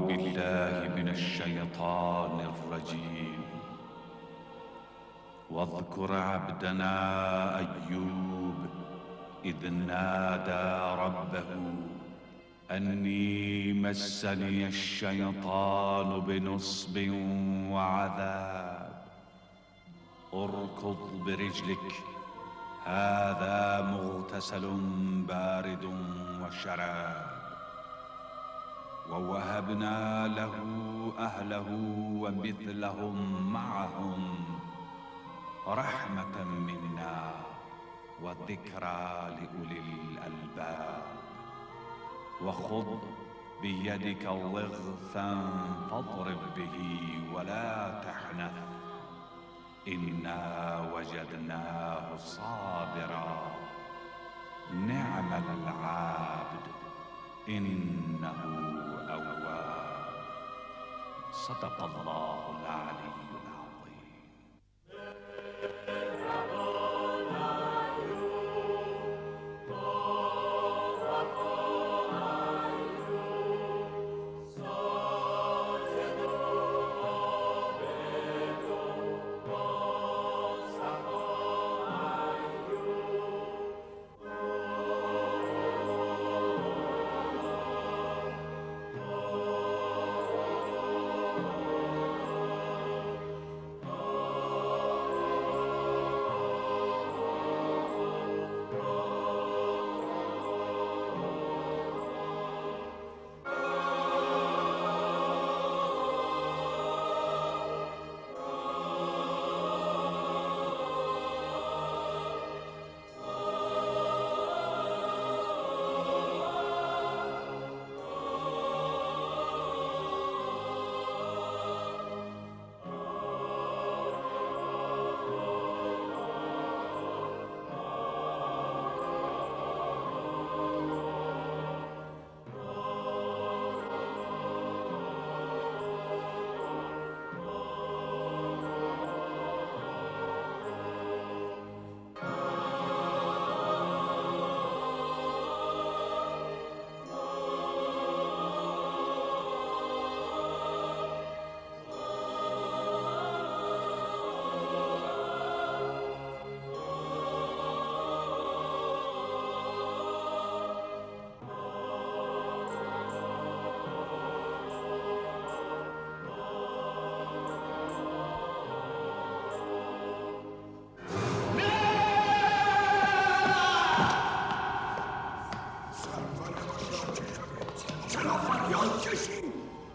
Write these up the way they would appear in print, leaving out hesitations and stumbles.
بالله من الشيطان الرجيم. واذكر عبدنا أيوب إذ نادى ربه أني مسني الشيطان بنصب وعذاب. اركض برجلك هذا مغتسل بارد وشراب. ووهبنا له أهله ومثلهم معهم رحمة منا وذكرى لأولي الألباب. وخذ بيدك ضغثا فاضرب به ولا تحنث إنا وجدناه صابرا نعم العبد إنه أواب. صدق الله العلي العظيم.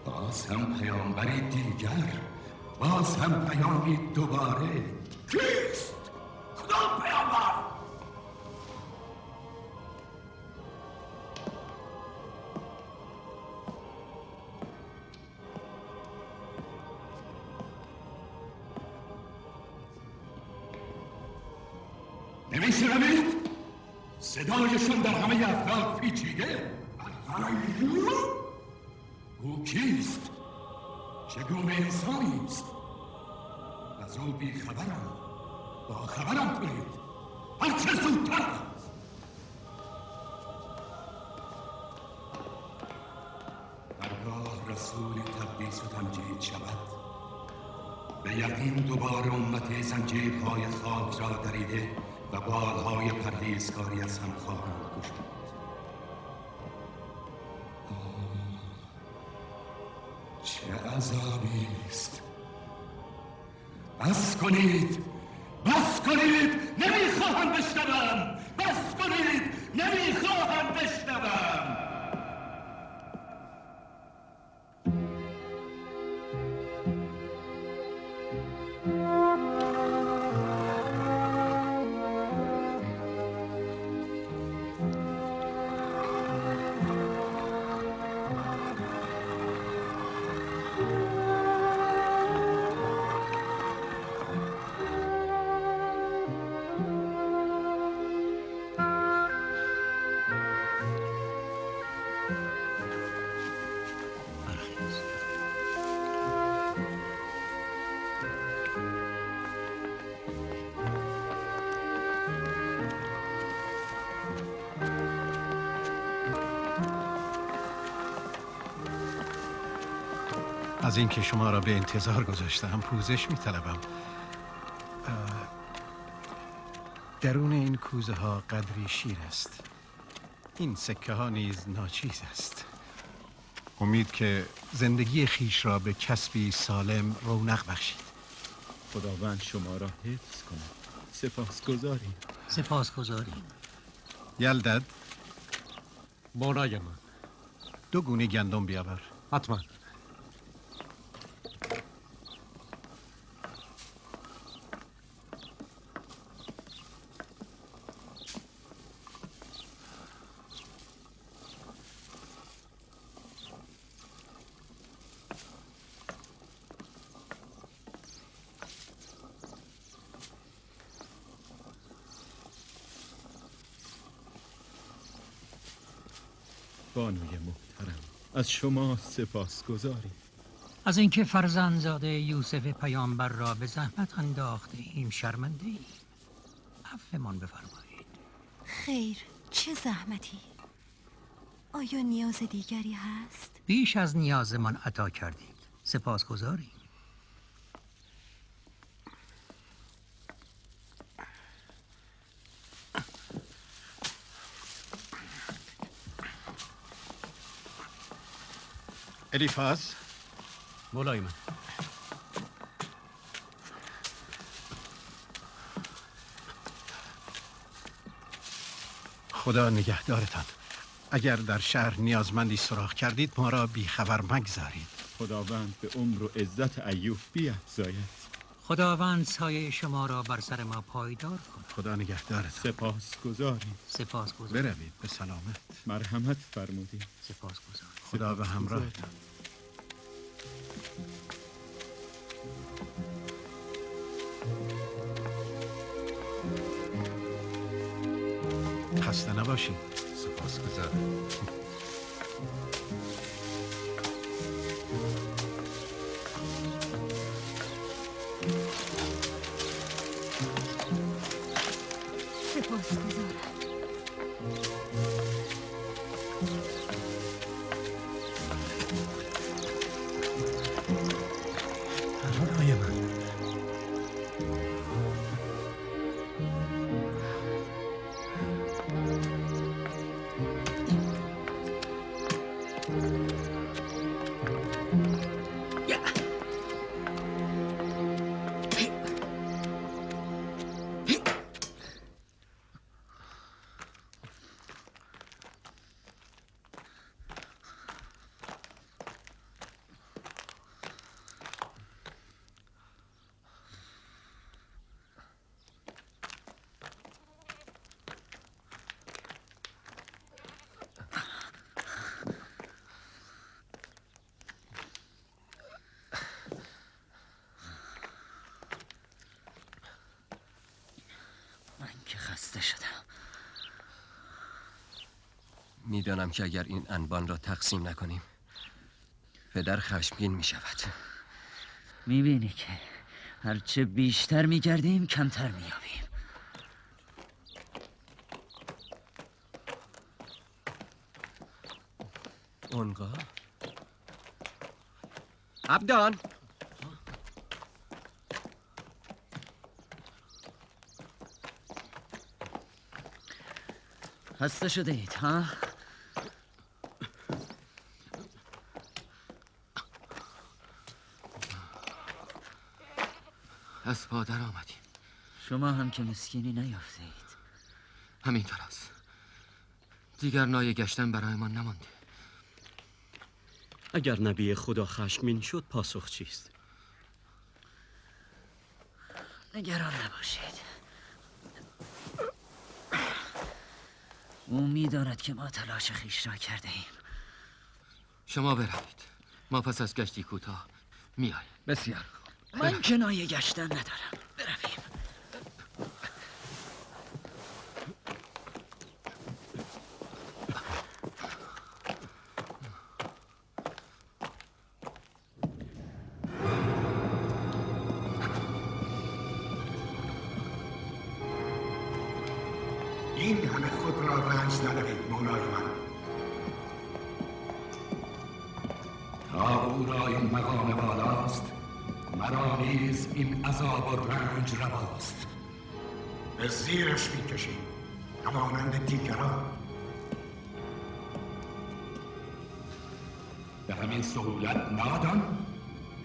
باز هم پیامبری دیگر، باز هم پیامی دوباره. کیست؟ کدام پیامبر؟ نمیشنوید؟ صدایشون در همه افلاک پیچیده. ایوب؟ او کیست؟ چگونه انسانی است؟ از او بی خبرم. با خبرم کنید هرچه زودتر. هرگاه رسول تقدیس و تمجید شود، به یقین دوباره امت زنجیرهای خاک را دریده و بالهای پرهیزکاری از هم خواهند گشود. چه عذابی است! بس کنید، بس کنید، نمیخواهم بشنوم. بس کنید، نمیخواهم بشنوم. Thank از اینکه شما را به انتظار گذاشتم پوزش می‌طلبم. درون این کوزه ها قدری شیر است. این سکه ها نیز ناچیز است. امید که زندگی خیش را به کسبی سالم رونق بخشید. خداوند شما را حفظ کند. سپاسگزاریم. سپاسگزاریم. یلدد. مولای من، 2 گونه گندم بیاور. حتما. بانوی محترم، از شما سپاسگزاریم. از اینکه فرزندزاده یوسف پیامبر را به زحمت انداخته ایم شرمنده ایم. عفومان بفرمایید. خیر، چه زحمتی؟ آیا نیاز دیگری هست؟ بیش از نیازمان عطا کردید. سپاسگزاریم. الیفاز. مولای من، خدا نگهدارتان. اگر در شهر نیازمندی سراغ کردید ما را بیخبر مگذارید. خداوند به عمر و عزت ایوب بیفزاید. خداوند سایه شما را بر سر ما پایدار کند. خدا نگهدارتان. سپاسگزاریم. سپاسگزاریم. بروید به سلامت. مرحمت فرمودید. سپاسگزاریم. خدا به همراهتان. خسته نباشید. سپاسگزارم. سپاسگزارم. مولای من، خسته شدم. میدانم که اگر این انبان را تقسیم نکنیم پدر خشمگین می شود. میبینی که هرچه بیشتر میگردیم کمتر مییابیم. اونگاه عبدان، خسته شده اید ها؟ از پادر آمدیم. شما هم که مسکینی نیافته اید. همینطور است. دیگر نای گشتن برای ما نمانده. اگر نبی خدا خشمگین شد پاسخ چیست؟ نگران نباشید. او می‌داند که ما تلاش خویش را کرده ایم. شما بروید. ما پس از گشتی کوتاه می‌آییم. بسیار خوب. من کنایه گشتن ندارم. برویم. این همه خود را رنج ندهید مولای من. تا او را این این مقام بالاست، مرا نیز این عذاب و رنج رواست. به زیرش میکشیم همانند دیگران. به همین سهولت نادان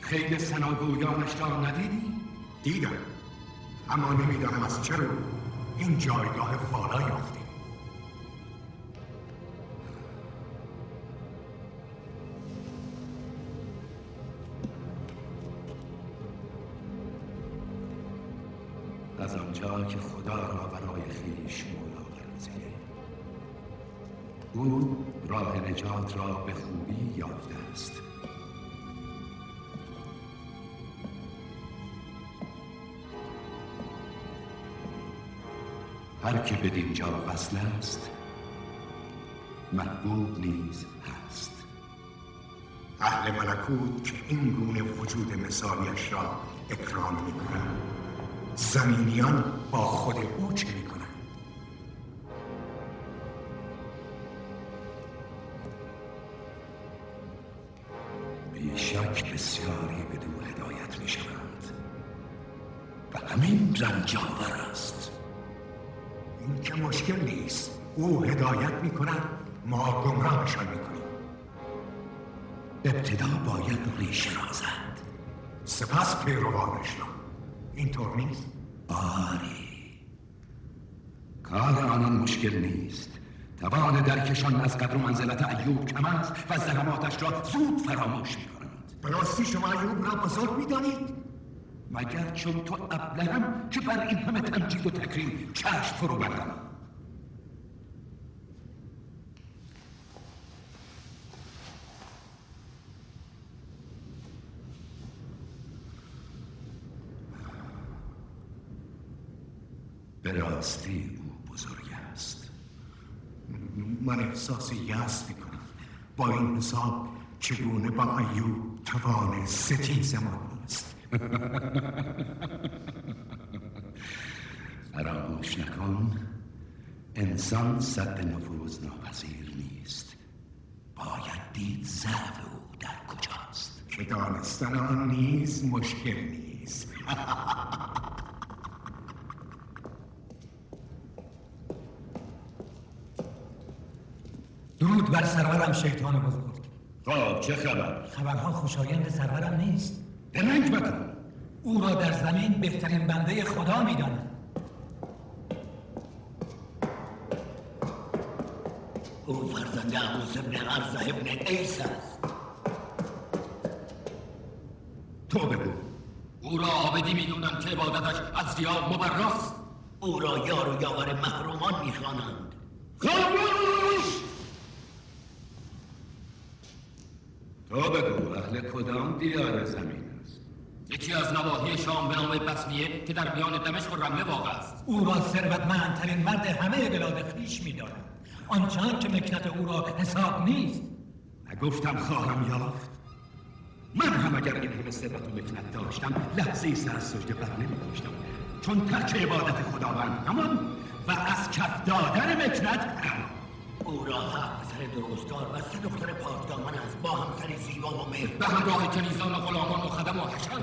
خیل سناگویانش را ندیدی؟ دیدم، اما نمیدانم از چرا این جایگاه والا یافتیم. از آنجا که خدا را برای خویش مولا برگزیده، او راه نجات را به خوبی یافته است. هر که بدینجا وصل است، محبوب نیز هست. اهل ملکوت که این گونه وجود مثالیش را اکرام می‌کنند، زمینیان با خود او چه می‌کنند؟ بیشک بسیاری بدو هدایت می‌شوند و همین رنج‌آور است. این که مشکل نیست، او هدایت می‌کند، ما گمراهشان می‌کنیم. ابتدا باید ریشه را زد، سپس پیروانش را. اینطور نیست؟ آری، کار آنان مشکل نیست. توان درکشان از قدر و منزلت ایوب کم است و زحماتش را زود فراموش می‌کنند. به راستی شما ایوب را بزرگ می‌دانید؟ مگر چون تو ابلهم که بر این همه تمجید و تکریم چشم فرو بندم؟ به راستی او بزرگ است. من احساس یأس میکنم. با این حساب چگونه با ایوب توان ستیزمان است؟ فراموش نکن، انسان سد نفوذ ناپذیر نیست. باید دید ضعف او در کجاست که دانستن آن نیز مشکل نیست. درود بر سرورم شیطان بزرگ. خب چه خبر؟ خبرها خوشایند سرورم نیست. درنگ مکن. او را در زمین بهترین بنده خدا می‌داند. او فرزند عبوس ابن عرزه ابن عیس است. تو بگو. او را عابدی می‌دونم که عبادتش از ریا مبراست. او را یار و یاور محرومان می‌خوانند. خاموش! تو بگو اهل کدام دیار زمین است؟ یکی از نواحی شام به نام بسمیه که در میان دمشق و رمله واقع است. او را ثروتمندترین مرد همه بلاد خویش می‌داند، آنچنان که مکنت او را حساب نیست. نگفتم خواهم یافت؟ من هم اگر این همه ثروت و مکنت داشتم لحظه‌ای سر از سجده بر نمی‌داشتم، چون ترک عبادت خداوند همان و از کف دادن مکنت همان. او را 7 پسر درستکار و 3 دختر پاکدامن است، با همسری زیبا و مهر، به همراه کنیزان و غلامان و خدم و حشم.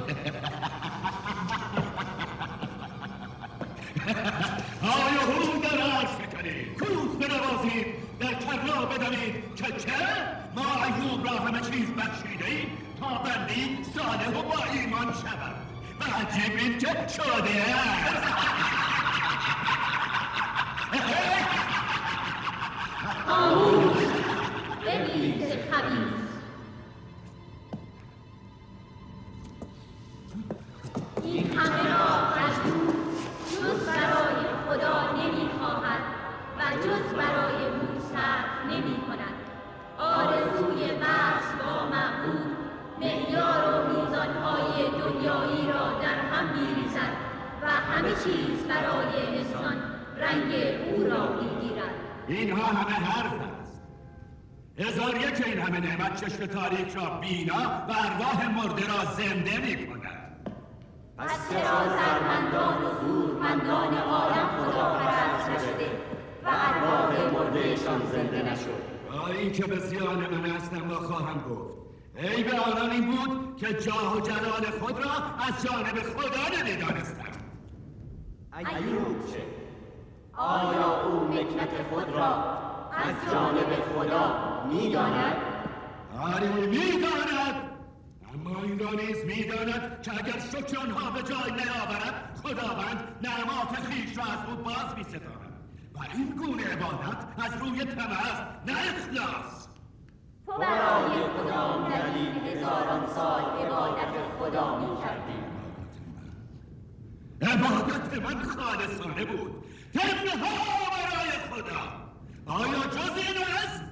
آیا هو در عرش فکنید، کوس بنوازید، در کرنا بدمید که چه ما ایوب را همه چیز بخشیده ایم تا بندی صالح و با ایمان شود و عجیب این که شده است. خاموش ابلیس خبیث. این همه را ایوب جز برای خدا نمیخواهد و جز برای او صرف نمیکند. آرزوی وصل با معبود معیار و میزانهای دنیایی را در هم میریزد و همه چیز برای انسان رنگ او را میگیرد. اینها همه حرف است. 1001 این همه نعمت چشم تاریک را بینا و ارواح مرده را زنده می کند. پس چرا زرمندان و زورمندان عالم خداپرست نشده و ارواح مردهشان زنده نشد؟ با اینکه به زیان من است اما خواهم گفت عیب آنان این بود که جاه و جلال خود را از جانب خدا نمی‌دانستند. ایوب چه؟ آیا او مکنت خود را از جانب خدا می‌داند؟ آری می‌داند، اما این را نیز می‌داند که اگر شکر آنها به جای نیاورد خداوند نعمات خویش را از او باز می‌ستاند و این گونه عبادت از روی طمع است نه اخلاص. تو برای کدام دلیل هزاران سال عبادت خدا می‌کردی؟ عبادت من خالصانه بود، تنها برای خدا. آیا جز این است؟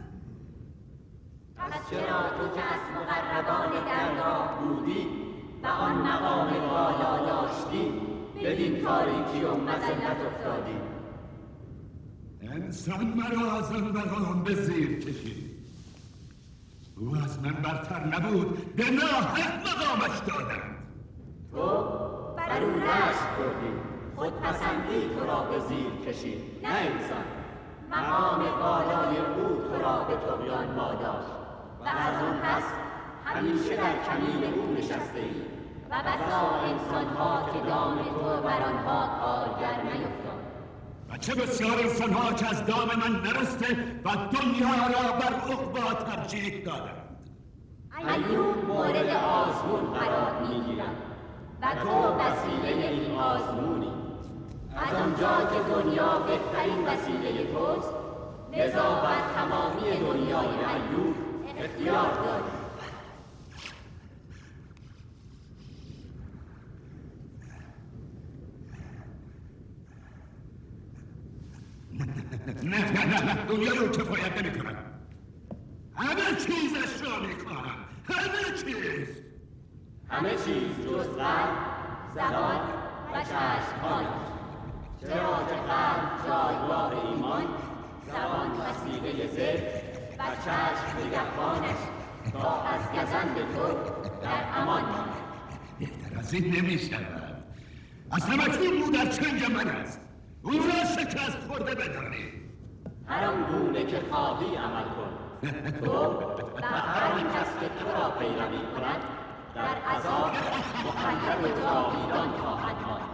پس چرا تو که از مقربان درگاه بودی و آن مقام بالا داشتی بدین تاریکی و مذلت افتادی؟ انسان مرا از آن مقام به زیر کشید. او از من برتر نبود، به ناحق مقامش دادند. تو بر او رشک بردی، خودپسندی تو را به زیر کشید نه انسان. مقام بالای او تو را به طغیان واداشت و از آن پس همیشه در کمین او نشسته ای و بسا انسانها که دام تو بر آنها کارگر نیفتاد. و چه بسیار انسانها که از دام من نرسته و دنیا را بر عقبی ترجیح دادند. ایوب مورد آزمون قرار میگیرد و تو وسیله این آزمونی. از آنجا که دنیا بهترین وسیله توست، لذا بر تمامی دنیای ایوب اختیار داری. نه نه نه نه، دنیا رو کفایت نمی کنم. همه چیزش را می کنم، همه چیز. همه چیز جز قلب، زبان و چشمهایش. چرا که قلب جایگاه ایمان، زبان وسیله ذکر و چشم نگهبانش تا از گزند تو در امان ماند. بهتر از این نمی شود. از همکنون او در چنگ من است. او را شکست خورده بدانی. هر آن گونه که خواهی عمل کن. تو و هر آن کس که تو را پیروی کند در عذاب مخلد و جاویدان خواهد ماند.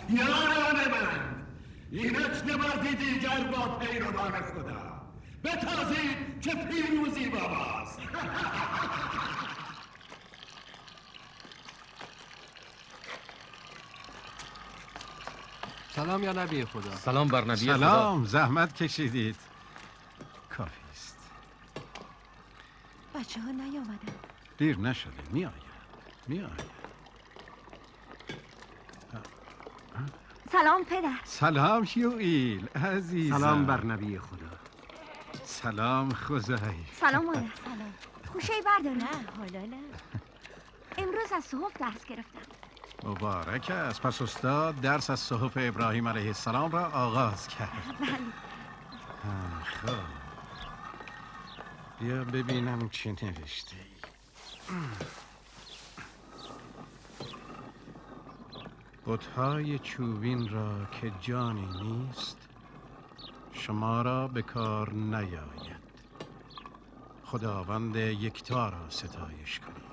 یاران من، اینک نبردی دیگر با پیروان خدا. بتازید که پیروزی با ماست. سلام یا نبی خدا. سلام بر نبی خدا. سلام، زحمت کشیدید. کافی است. بچه ها نیامدن. دیر نشده، می آید می آید. سلام پدر. سلام یوئیل عزیزم. سلام بر نبی خدا. سلام خزای. سلام مادر. سلام. خوشه بردار. نه حالا نه. امروز از صحف درس گرفتم. مبارک است. پس استاد درس از صحف ابراهیم علیه السلام را آغاز کرد. بله. خب بیا ببینم چه نوشته ای. بت‌های چوبین را که جانی نیست شما را به کار نیاید. خداوند یکتا را ستایش کنید.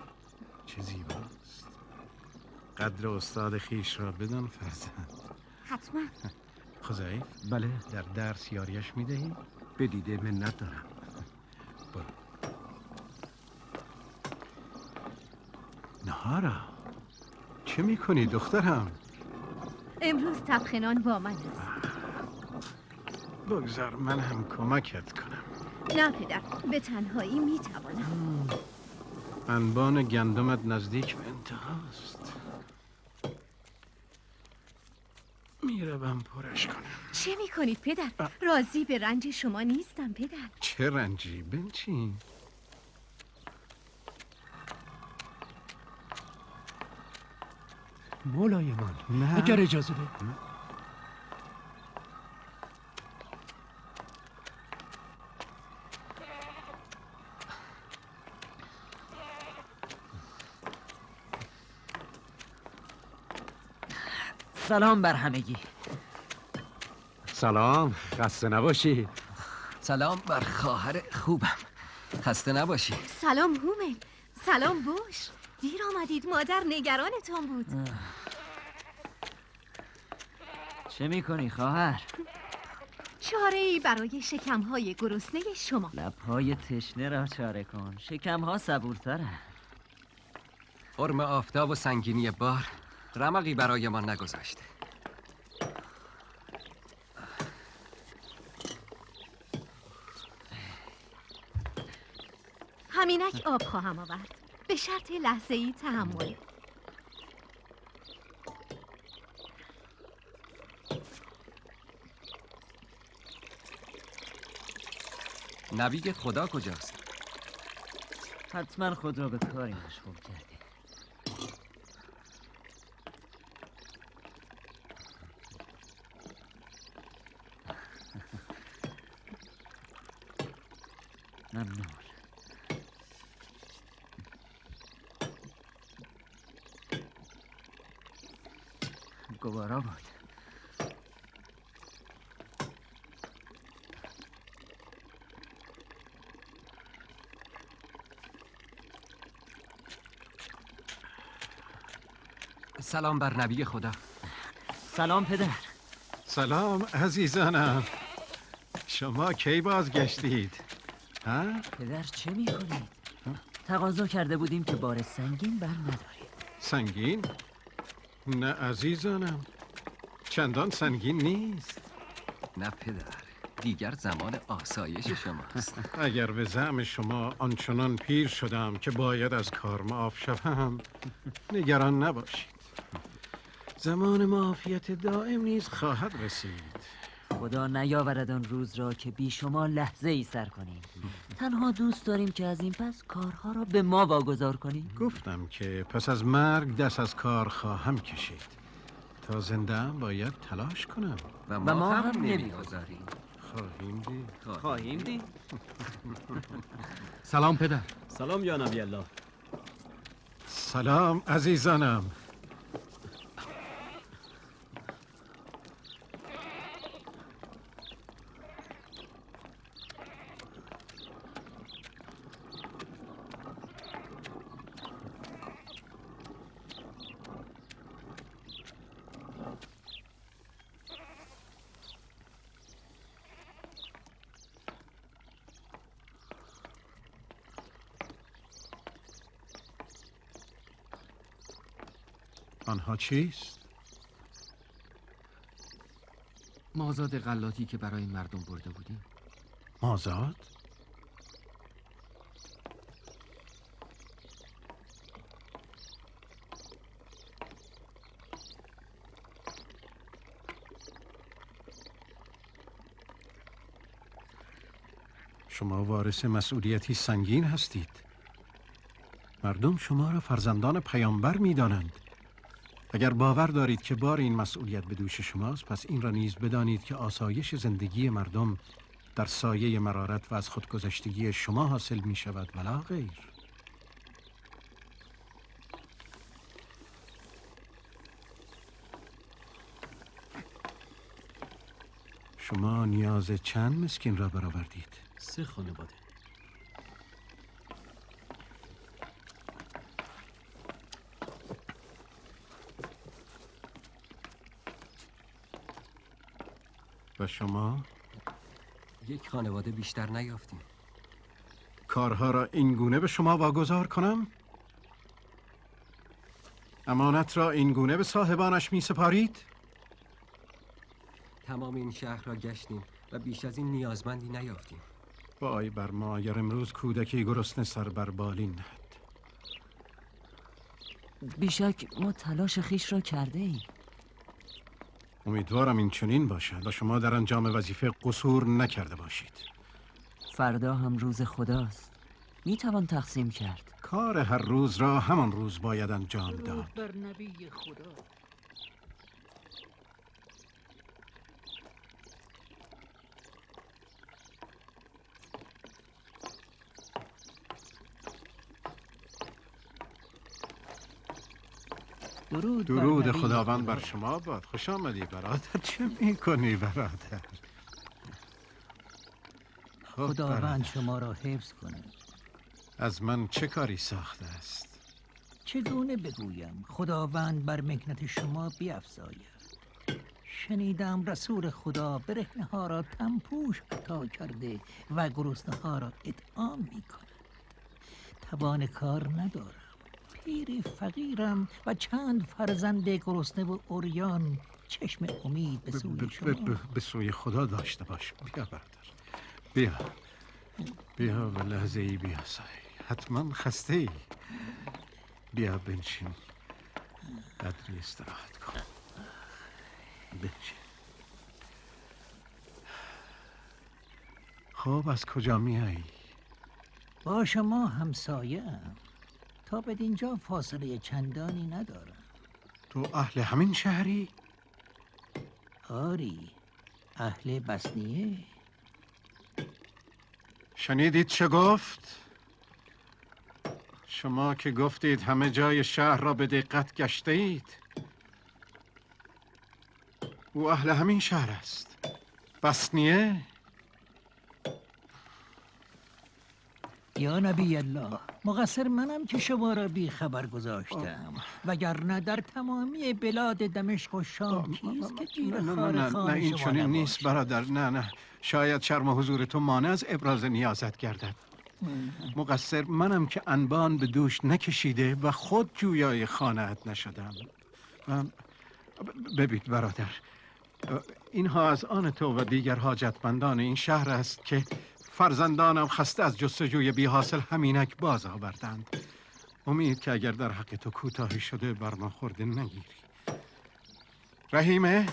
چه زیباست. قدر استاد خیش را بدان فرزند. حتما. خزایف. بله. در درس یاریش میدهی؟ به دیده منت دارم. برو. نهارا چه میکنی دخترم؟ امروز تبخنان با من است. بگذار من هم کمکت کنم. نه پدر، به تنهایی میتوانم. انبان گندمت نزدیک به انتهاست. میروم پرش کنم. چه میکنید پدر؟ راضی به رنج شما نیستم پدر. چه رنجی؟ بنشین. مولای من، نه اگر اجازه ده. سلام بر همگی. سلام، خسته نباشی. سلام بر خواهر خوبم. خسته نباشی. سلام هومن. سلام بوش. دیر آمدید، مادر نگرانتان بود. چه میکنی خواهر؟ چاره‌ای برای شکم‌های گرسنه شما. لب‌های تشنه را چاره کن، شکم‌ها صبورترند. حرم آفتاب و سنگینی بار رمقی برای ما نگذاشت. همینک آب خواهم آورد، به شرط لحظه‌ای تحمل. نبی خدا کجاست؟ حتما خود را به کاری مشغول کرده. ممنون. گوارا بود. سلام بر نبی خدا. سلام پدر. سلام عزیزانم. شما کی بازگشتید؟ ها؟ پدر چه میکنید؟ تقاضا کرده بودیم که بار سنگین بر ندارید. سنگین؟ نه عزیزانم، چندان سنگین نیست. نه پدر، دیگر زمان آسایش شماست. اگر به زعم شما آنچنان پیر شدم که باید از کار معاف شوم، نگران نباشید. زمان معافیت دائم نیز خواهد رسید. خدا نیاورد آن روز را که بی شما لحظه ای سر کنیم. تنها دوست داریم که از این پس کارها را به ما واگذار کنیم. گفتم که پس از مرگ دست از کار خواهم کشید. تا زنده باید تلاش کنم. و ما هم نمیگذاریم. خواهیم دید. خواهیم دید. سلام پدر. سلام یا نبی الله. سلام عزیزانم. آنها چیست؟ مازاد غلاتی که برای مردم برده بودیم. مازاد؟ شما وارث مسئولیتی سنگین هستید. مردم شما را فرزندان پیامبر می‌دانند. اگر باور دارید که بار این مسئولیت به دوش شماست، پس این را نیز بدانید که آسایش زندگی مردم در سایه مرارت و از خودگذشتگی شما حاصل می شود ولا غیر. شما نیاز چند مسکین را برآوردید؟ 3 خانواده. و شما؟ 1 خانواده بیشتر نیافتیم. کارها را این گونه به شما واگذار کنم؟ امانت را این گونه به صاحبانش می سپارید؟ تمام این شهر را گشتیم و بیش از این نیازمندی نیافتیم. وای بر ما اگر امروز کودکی گرسنه سر بر بالین نهد. بیشک ما تلاش خویش را کرده ایم. امیدوارم این چنین باشد و شما در انجام وظیفه قصور نکرده باشید. فردا هم روز خداست، میتوان تقسیم کرد. کار هر روز را همان روز باید انجام داد. بر نبی خدا. درود خداوند بر شما باد. خوش آمدی برادر. چه میکنی برادر؟ خداوند شما را حفظ کنه. از من چه کاری ساخته است؟ چگونه بگویم؟ خداوند بر مکنت شما بیفزاید. شنیدم رسول خدا برهنه ها را تنپوش عطا کرده و گرسنه ها را اطعام می کند. توان کار ندارم، پیر فقیرم و چند فرزند گرسنه و عریان. چشم امید به سوی شما، به سوی خدا داشته باش. بیا برادر، بیا بیا و لحظه ای بیا سای. حتما خسته ای. بیا بنشین، قدری استراحت کن. بنشین. خب از کجا میایی؟ با شما همسایه ام. تا به اینجا فاصله چندانی ندارم. تو اهل همین شهری؟ آری، اهل بسنیه. شنیدید چه گفت؟ شما که گفتید همه جای شهر را به دقت گشته اید. او اهل همین شهر است، بسنیه. یا نبی الله، مقصر منم که شما را بی خبر گذاشتم، وگرنه در تمامی بلاد دمشق و شام کیست که جیر خار خان نه این شما چنین نباشد؟ نیست برادر. نه نه، شاید شرم حضور تو مانع از ابراز نیازت گردد. مقصر منم که انبان به دوش نکشیده و خود جویای خانه‌ات نشدم. ببین برادر، اینها از آن تو و دیگر حاجتمندان این شهر است که فرزندانم خسته از جستجوی بی حاصل همینک باز آوردند. امید که اگر در حق تو کوتاهی شده بر ما خورده نگیری. رحیمه،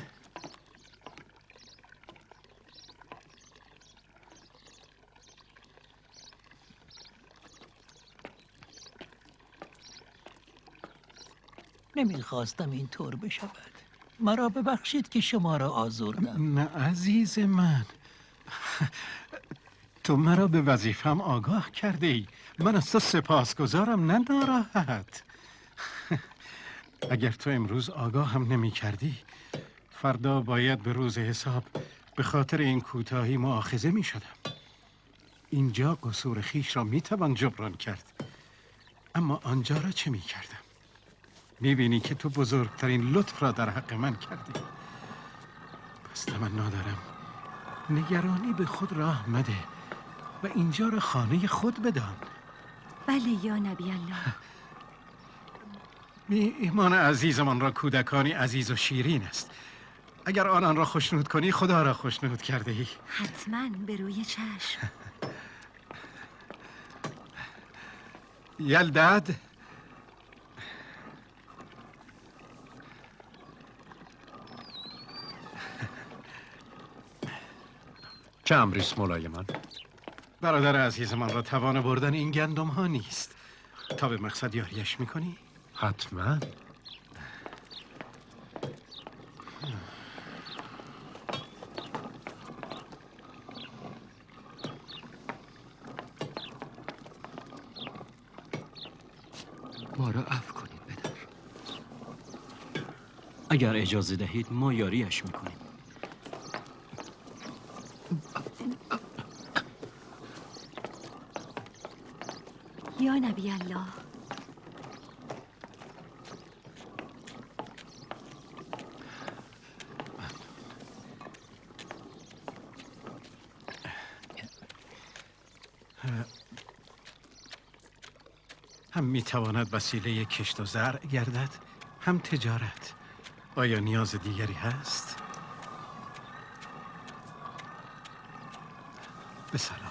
نمیخواستم اینطور بشود. مرا ببخشید که شما را آزردم. نه عزیز من، تو مرا به وظیفه‌ام آگاه کرده ای. من از تو سپاسگزارم، نه ناراحت. اگر تو امروز آگاه هم نمی کردی، فردا باید به روز حساب به خاطر این کوتاهی مؤاخذه می شدم. اینجا قصور خویش را می توان جبران کرد، اما آنجا را چه می کردم؟ می بینی که تو بزرگترین لطف را در حق من کردی. پس تمنا دارم نگرانی به خود راه مده و اینجا را خانه خود بدان. بله یا نبی الله. میهمان عزیزمان را کودکانی عزیز و شیرین است. اگر آنان را خوشنود کنی، خدا را خوشنود کرده ای. حتما، به روی چشم. یلدد، چه امریست مولای من؟ برادر عزیزمان را توان بردن این گندم ها نیست. تا به مقصد یاریش میکنی؟ حتما. ما را عفو کنید پدر. اگر اجازه دهید ما یاریش میکنیم. یا نبی الله، هم میتواند وسیله کشت و زرع گردد، هم تجارت. آیا نیاز دیگری هست؟ به سلامت.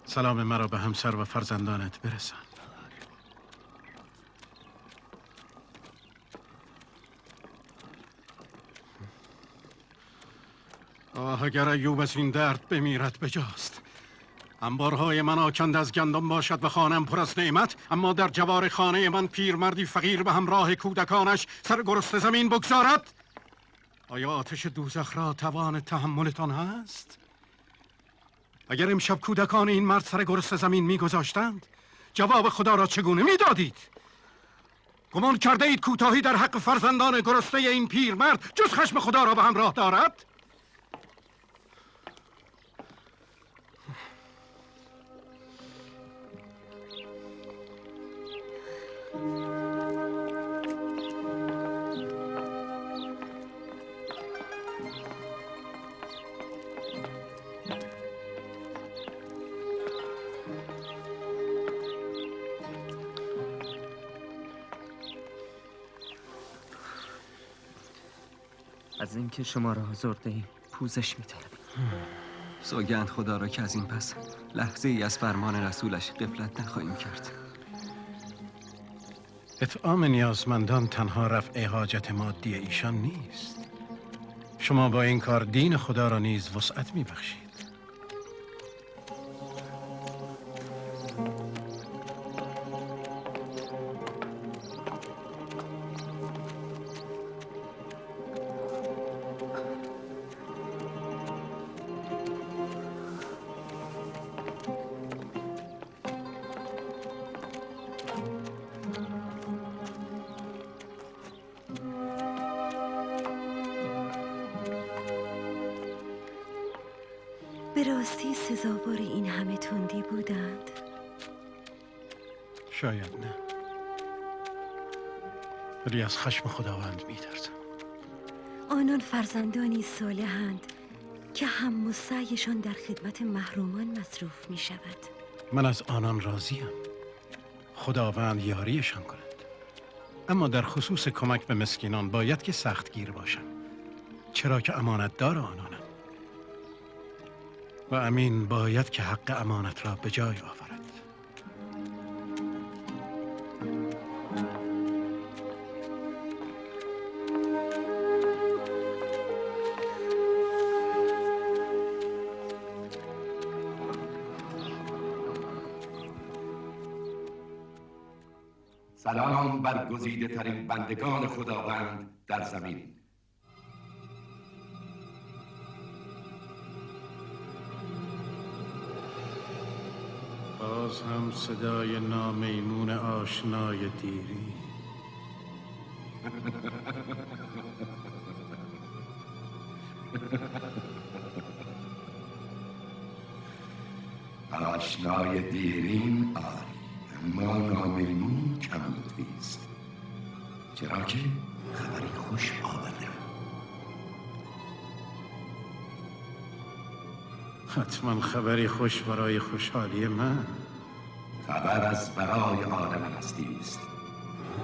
سلام مرا به همسر و فرزندانت برسان. آه، اگر ایوب از این درد بمیرد بجاست. انبارهای من آکند از گندم باشد و خانم پر از نعمت، اما در جوار خانه من پیرمردی فقیر به همراه کودکانش سر گرسنه زمین بگذارد. آیا آتش دوزخ را توان تحملتان هست؟ اگر امشب کودکان این مرد سر گرسنه زمین میگذاشتند، جواب خدا را چگونه میدادید؟ گمان کرده اید کوتاهی در حق فرزندان گرسنه این پیرمرد جز خشم خدا را به همراه دارد؟ از اینکه شما را آزرده ایم پوزش می‌طلبیم. سوگند خدا را که از این پس لحظه ای از فرمان رسولش غفلت نخواهیم کرد. اطعام نیازمندان تنها رفع حاجت مادی ایشان نیست. شما با این کار دین خدا را نیز وسعت می‌بخشید. به راستی سزاوار این همه تندی بودند؟ شاید نه، ولی از خشم خداوند می‌ترسم. آنان فرزندانی صالحند که هم و سعیشان در خدمت محرومان مصروف می شود. من از آنان راضیم، خداوند یاریشان کند. اما در خصوص کمک به مسکینان باید که سختگیر باشم، چرا که امانتدار آنانم و امین باید که حق امانت را به جای آورد. سلام بر گزیده ترین بندگان خداوند در زمین. باز هم صدای نامیمون آشنای دیری. آشنای دیرین آری، اما نامیمون کم لطفی است، چرا که خبری خوش آوردم. حتما خبری خوش برای خوشحالی من. خبر از برای عالم هستی است.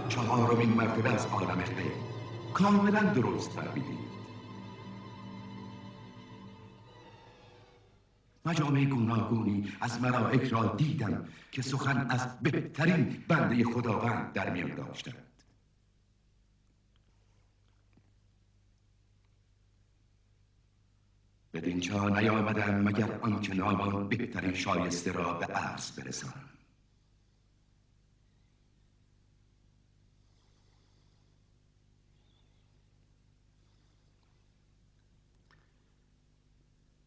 چهارمین مرتبه از عالم غیب. کاملا درست فهمیدید. مجامع گوناگونی از ملائک را دیدم که سخن از بهترین بنده خداوند در میان داشتند. بدینجا نیامدم مگر آنکه نام آن بهترین شایسته را به عرض برسانم.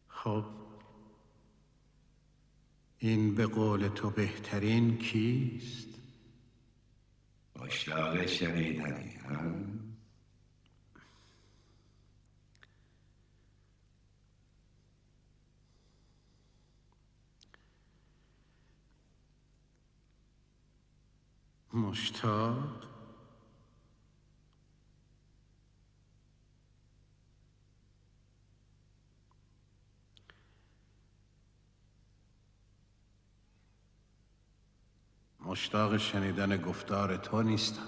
خب این به قول تو بهترین کیست؟ مشتاق شنیدنی هم؟ مشتاق؟ مشتاق شنیدن گفتار تو نیستم.